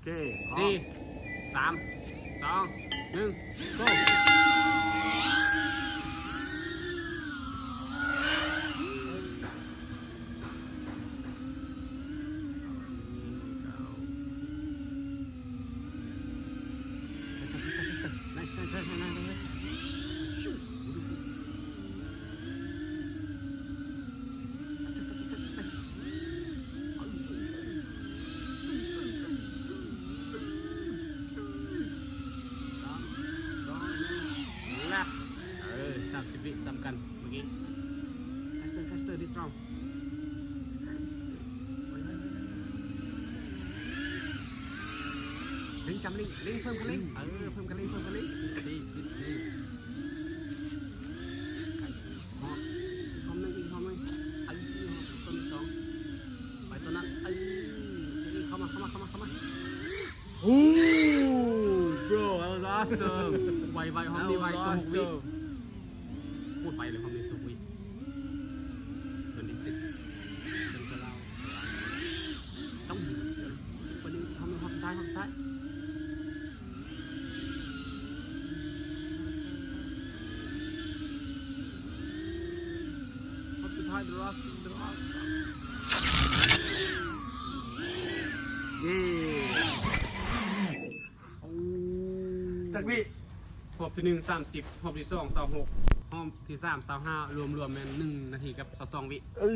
ເຄ ສີ່ ສາມ ສອງ ໜຶ່ງ ໂກ. ເອີ ສາມສິບວິສ່ຳກັນເມື່ອກີ້. Faster, faster, this round. ເລັ່ງຈຳເລັ່ງ ເລັ່ງເພີ່ມຄັນເລັ່ງ ເອີ ເພີ່ມຄັນເລັ່ງ ເພີ່ມຄັນເລັ່ງ ດີ ດີ ດີ. ຮອບ ຮອບໜຶ່ງ ອີກຮອບໜຶ່ງ ເອີ ຮອບຕົ້ນສອງ ໄປຕົ້ນນັ້ນ ເອີ ເຂົ້າມາ ເຂົ້າມາ ເຂົ້າມາ ເຂົ້າມາ. ໂອ້ bro, that was awesome. ໄວ ໄວ ຮອບນີ້ໄວ that was awesome. ໂຄດໄວເລີຍ ຮອບນີ້ twenty-six. ເປັນກະລາວ ຕ້ອງ ປະເດັນ ຮອບສຸດທ້າຍ ຮອບສຸດທ້າຍ. ຮອບສຸດທ້າຍ the last, the last. ເຢ້ ໂອ້ ຈັກວິ? ຮອບທີໜຶ່ງ ສາມສິບ ຮອບທີສອງ ຊາວຫົກ ຮອບທີສາມ ຊາວຫ້າ ລວມໆແມ່ນໜຶ່ງນາທີກັບຊາວສອງວິ. ເອີ